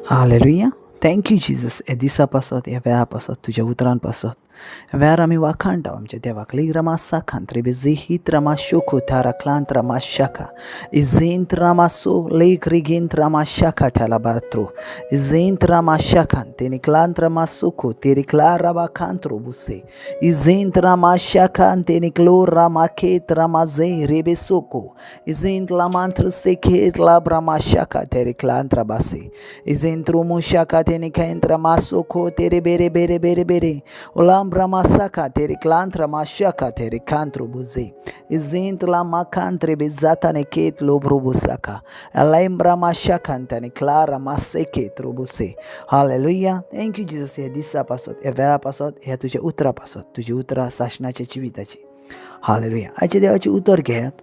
Hallelujah. Thank you Jesus. हे दिसा पासत, ह्या वेळा पासत, तुज्या उतरान पासत ह्या वेळार आमी वाखाणटा आमच्या देवाक. रमा साखांत रेबेझेहीत रमा शोखो थारा क्लांत रमा शाखा इझेंत रामासो लेक रिगेंत रमा शाखा थ्याला बात्रो इझेंत रमा शाखान तेने क्लांत रमा सोखो तेरे क्ला रबा खांत्रो बुसे इझेंत रमा शाखान तेने क्लो रमा खेत रमा झे रेबे सोको इझेंत लामांत्र से खेत लाब रमा शाखा तेरे क्लांत रबासे इझेंत्रो शाखा तेने खेंत रमा सोखो तेरे बेरे बेरे बेरे बेरे Olam Ramasaka tere klantra mashaka tere kantro buze izint la makantre bezatane ket lobrobusaka alaim ramashakantane clara maseke trobuse. Hallelujah. Thank you Jesus. ह्या दिसा पासत, ह्या वेळा पासत, ह्या तुज्या उतरा पासत, तुजी उतरां सासणाच्या जिविताची. हालेलुया. आयच्या देवाचें उतर घेयात.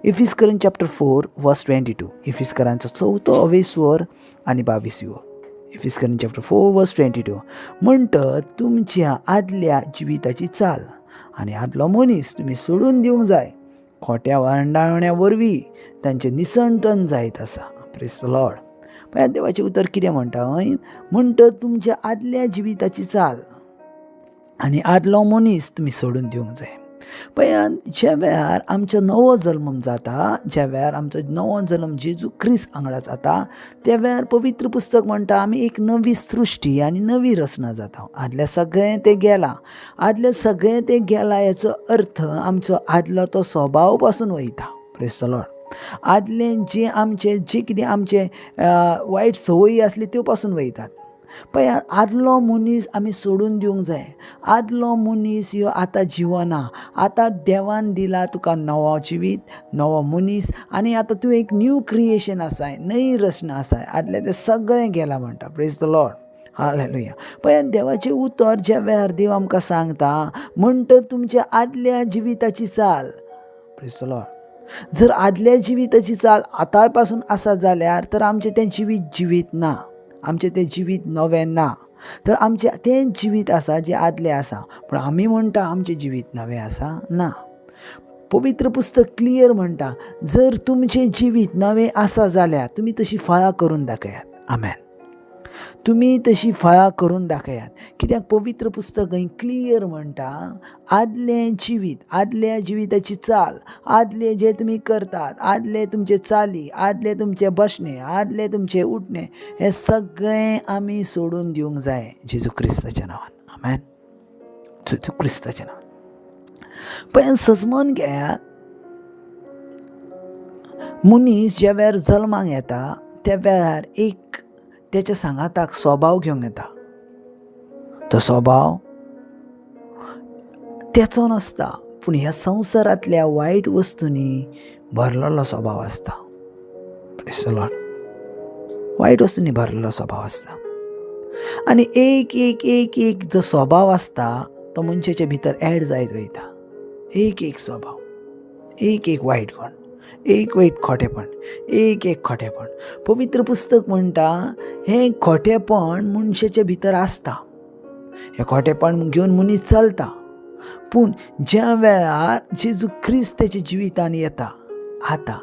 इफिस्करन चॅप्टर 4 वर्स 22. इफिस्करांचो चवथो अवेस्वर आनी 22. इफिस्करन चॅप्टर 4 वर्स 22 म्हणटत तुमच्या आदल्या जिविताची चाल आनी आदलो मनीस तुमी सोडून दिवंक जाय. खोट्या वरंडावण्या वरवीं तांचें निसंतन जायत आसा. Praise the Lord. पळयात देवाचें उतर कितें म्हणटा हय. म्हणटत तुमच्या आदल्या जिविताची चाल आनी आदलो मनीस तुमी सोडून दिवंक जाय. पळयात ज्या वेळार आमचो नवो जल्म जाता, ज्या वेळार आमचो नवो जल्म जेजू क्रिस्त वांगडा जाता, त्या वेळार पवित्र पुस्तक म्हणटा आमी एक नवी सृश्टी आनी नवी रचना जाता. आदलें सगळें तें गेलां, आदलें सगळें तें गेलां हेचो अर्थ आमचो आदलो तो स्वभाव पासून वयता. Praise the Lord. आदलें जें आमचें जें कितें आमचें वायट संवयी आसली त्यो पासून वयतात. पळयात आदलो मनीस आमी सोडून दिवंक जाय. आदलो मनीस ह्यो आतां जिवना. आतां देवान दिला तुका नवो जिवीत, नवो मनीस आनी आतां तूं एक न्यू क्रिएशन आसाय, नवी रचना आसाय. आदलें तें सगळें गेलां म्हणटा. Praise the Lord. Hallelujah. पळयात देवाचें उतर ज्या वेळार देव आमकां सांगता म्हणटा तुमच्या आदल्या जिविताची चाल. Praise the Lord. जर आदल्या जिविताची चाल आतां पासून आसा जाल्यार तर आमचें तें जिवीत जिवीत ना, आमचें तें जिवीत नवें ना. तर आमचें तें जिवीत आसा जें आदलें आसा, पूण आमी म्हणटा आमचें जिवीत नवें आसा ना. पवित्र पुस्तक क्लियर म्हणटा, जर तुमचें जिवीत नवें आसा जाल्यार तुमी तशी फळां करून दाखयात. आमेन. तुमी तशी फळां करून दाखयात. कित्याक पवित्र पुस्तक क्लियर म्हणटा, आदलें जिवीत, आदल्या जिविताची चाल, आदले जे तुमी करतात, आदले तुमचे चाली, आदले तुमचे बसणे, आदले तुमचे उठणे, हें सगळें आमी सोडून दिवंक जाय जेजू क्रिस्ताच्या नांवान. आमेन. जेजू क्रिस्ताच्या नांवान. पळय, सजमन घेयात, मनीस ज्या वेळार जल्माक येता त्या वेळार एक तेच्या सांगाताक स्वभाव घेवंक येता. तो स्वभाव तेचो नासता, पूण ह्या संवसारांतल्या वायट वस्तूंनी भरलेलो स्वभाव आसता. वायट वस्तूंनी भरलेलो स्वभाव आसता. आनी एक एक एक एक जो स्वभाव आसता तो मनशाच्या भितर एड जायत वयता. एक एक स्वभाव, एक एक वायट गुण, एक वायट खोटेपण, एक एक खोटेपण. पवित्र पुस्तक म्हणटा हें खोटेपण मनशाच्या भितर आसता. हें खोटेपण घेवन मनीस चलता. पूण ज्या वेळार जेजू क्रिस्त तेच्या जिवितान येता, आतां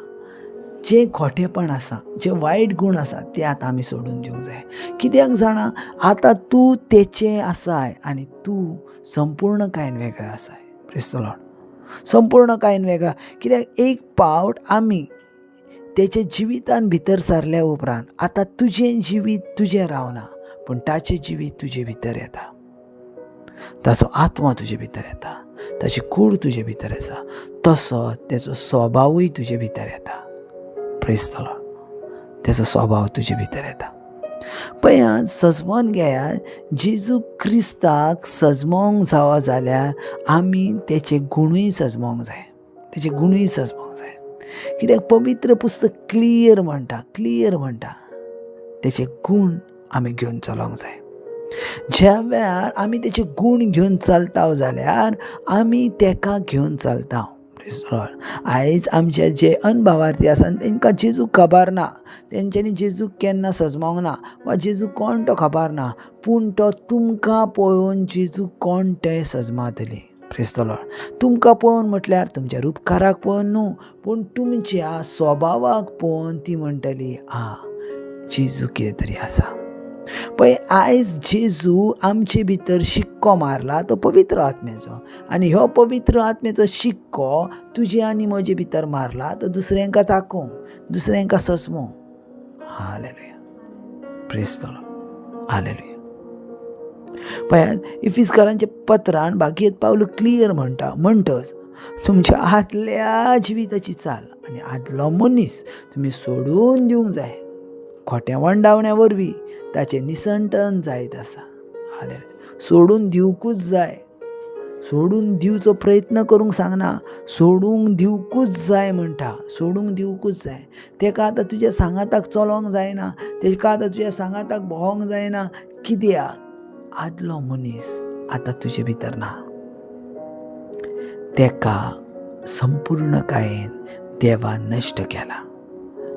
जें खोटेपण आसा, जे वायट गूण आसा, ते आतां आमी सोडून दिवंक जाय. कित्याक जाणा, आतां तूं तेचें आसाय आनी तूं संपूर्णकायेन वेगळें आसाय. प्रेज the Lord. संपूर्णकायेन वेगळा. कित्याक एक पावट आमी तेच्या जिवितान भितर सरल्या उपरांत आतां तुजें जिवीत तुजें रावना, पूण ताचें जिवीत तुजे भितर येता. ताचो आत्मा तुजे भितर येता, ताची कूड तुजे भितर आसा, तसो तेचो स्वभावूय तुजे भितर येता. प्रेज the Lord. तेचो स्वभाव तुजे भितर येता. पळयात, सजमोन घेयात, जेजू क्रिस्ताक सजमोंक जावो जाल्यार आमी तेचे गुणूय सजमोंक जाय. तेचे गुणूय सजमोंक जाय. कित्याक पवित्र पुस्तक क्लियर म्हणटा, क्लियर म्हणटा, तेचे गूण आमी घेवन चलोंक जाय. ज्या वेळार आमी तेचे गूण घेवन चलता जाल्यार आमी तेका घेवन चलता. आयज आमचे जे अनभावार्थी आसा तेंकां जेजू खबर ना, तेंच्यांनी जेजूक केन्ना सजमोंक ना वा जेजू कोण तो खबर ना, पूण तो तुमकां पळोवन जेजू कोण तें सजमातली. प्रेज the Lord. तुमकां पळोवन म्हटल्यार तुमच्या रुपकाराक पळोवन न्हू, पूण तुमच्या स्वभावाक पळोवन ती म्हणटली, आ, जेजू कितें तरी आसा. पळय, आयज जेजू आमचे भितर शिक्को मारला तो पवित्र आत्म्याचो, आनी हो पवित्र आत्म्याचो शिक्को तुजे आनी म्हजे भितर मारला तो दुसऱ्यांका दाखोवंक, दुसऱ्यांका सजमोवंक. हालेलुया. प्रेज the Lord. हालेलुया. पळयात, इफिसकारांच्या पत्रान भागीत पावल क्लियर म्हणटा, म्हणटच तुमच्या आदल्या जिविताची चाल आनी आदलो मनीस तुमी सोडून दिवंक जाय. खोट्या वंडावण्या वरवीं ताचें निसंटन जायत आसा. हालेलुया. सोडून दिवंकूच जाय. सोडून दिवचो प्रयत्न करूंक सांगना, सोडूंक दिवकूच जाय म्हणटा. सोडूंक दिवकूच जाय. तेका आतां तुज्या सांगाताक चलोंक जायना, तेका आतां तुज्या सांगाताक भोंवोंक जायना. कित्याक आदलो मनीस आतां तुजे भितर ना. तेका संपूर्णकायेन देवान नश्ट केला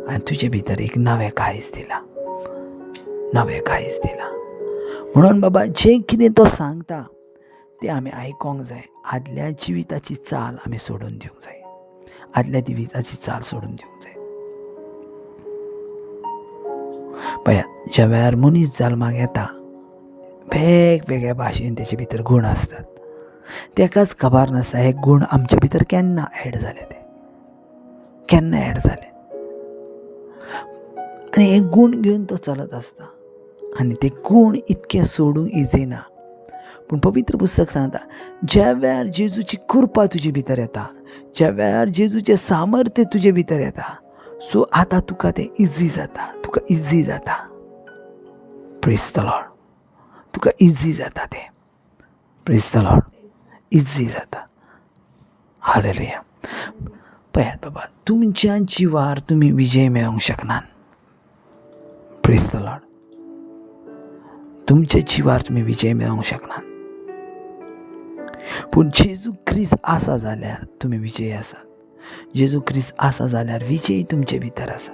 आनी तुजे भितर एक नवें काळीज दिलां, नवें काळीज दिलां. म्हणून बाबा, जें कितें तो सांगता तें आमी आयकोंक जाय. आदल्या जिविताची चाल आमी सोडून दिवंक जाय. आदल्या जिविताची चाल सोडून दिवंक जाय. पळयात, ज्या वेळार मनीस जल्माक येता वेगवेगळ्या भाशेन तेचे भितर गूण आसतात. तेकाच खबर नासता हे गूण आमचे भितर केन्ना एड जाले, ते केन्ना एड जाले. आनी हे गूण घेवन तो चलत आसता आनी ते गूण इतके सोडूंक इजी ना. पूण पवित्र पुस्तक सांगता, ज्या वेळार जेजूची कृपा तुजे भितर येता, ज्या वेळार जेजूचें सामर्थ्य तुजे भितर येता, सो आतां तुका तें इजी जाता, तुका इजी जाता. प्रेज the Lord. तुका इजी जाता तें. प्रेज the Lord. इजी जाता. हालेलुया. पळयात बाबा, तुमच्या जिवार तुमी विजय मेळोवंक शकनात. प्रेज the Lord. तुमच्या जिवार तुमी विजय मेळोवंक शकनात, पूण जेजू क्रिस्त आसा जाल्यार तुमी विजयी आसात. जेजू क्रिस्त आसा जाल्यार विजय तुमचे भितर आसा.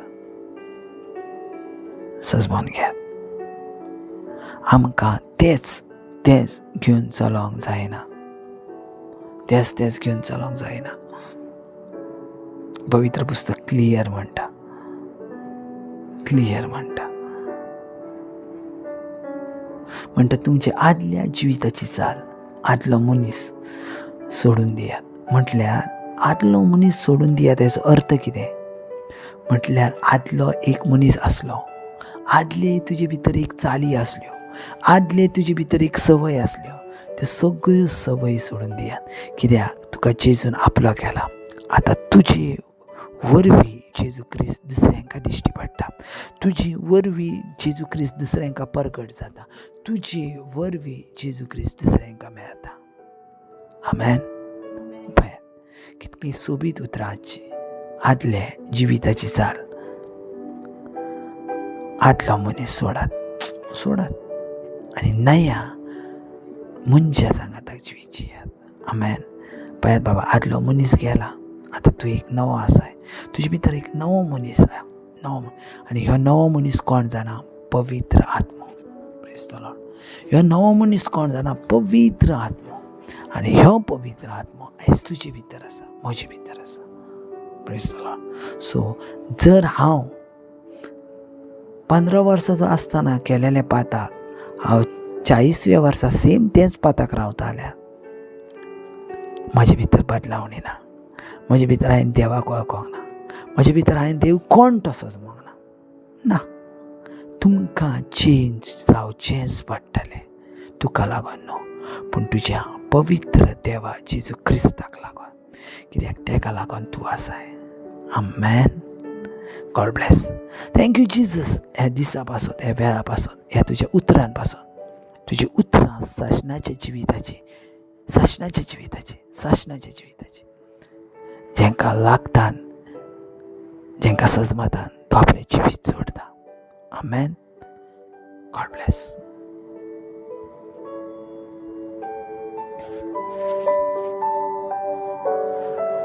सजमोन घेयात, आमकां तेच तेच घेवन चलोंक जायना, तेच तेच घेवन चलोंक जायना. पवित्र पुस्तक क्लियर म्हणटा, क्लियर म्हणटा, म्हणटा तुमचे आदल्या जिविताची चाल, आदलो मनीस सोडून दियात. म्हटल्यार आदलो मनीस सोडून दियात हेचो अर्थ कितें? म्हटल्यार आदलो एक मनीस आसलो, आदले तुजे भितर एक चाली आसल्यो, आदले तुजे भितर एक संवय आसल्यो, त्यो सगळ्यो संवय सोडून दियात. कित्याक तुका जेजून आपलो केला. आतां तुजे वरवीं जेजू क्रिस्त दुसऱ्यांका दिश्टी पडटा, तुजी वरवीं जेजू क्रिस्त दुसऱ्यांका परगट जाता, तुजे वरवीं जेजू क्रिस्त दुसऱ्यांका मेळटा. आमेन. पळयात कितली सोबीत उतरां आजची. आदले जिविताची चाल, आदलो मनीस सोडात, सोडात आनी नया मनशा सांगाताक जिवीत जियात. आमेन. पळयात बाबा, आदलो मनीस गेला, आतां तूं एक नवो आसाय, तुजे भितर एक नवो मनीस आसा, नवो. आनी ह्यो नवो मनीस कोण जाणा? पवित्र आत्मो. प्रेज the Lord. ह्यो नवो मनीस कोण जाणा? पवित्र आत्मो. आनी ह्यो पवित्र आत्मो आयज तुजे भितर आसा, म्हजे भितर आसा. Praise the Lord. सो जर हांव 15 वर्सांचो आसतना केलेलें पाताक हांव 40व्या वर्सा सेम तेंच पाताक रावता जाल्यार म्हजे भितर बदलावणी ना, म्हजे भितर हांवें देवाक वळखोंक ना, म्हजे भितर हांवें देव कोण तो सजमोंक ना. ना, तुमकां चेंज जावचेंच पडटलें. तुका लागोन न्हू, पूण तुज्या पवित्र देवा जेजू क्रिस्ताक लागोन, कित्याक तेका लागोन तूं आसाय. आमेन. God bless. Thank you Jesus. ह्या दिसा पासत, ह्या वेळा पासत, ह्या तुज्या उतरान पासत, तुजी उतरां सासणाच्या जिविताची, सासणाच्या जिविताची, सासणाच्या जिविताची, जेंका लागतान, जेंका सजमतान तो आपलें जिवीत जोडटा. आमेन. God bless.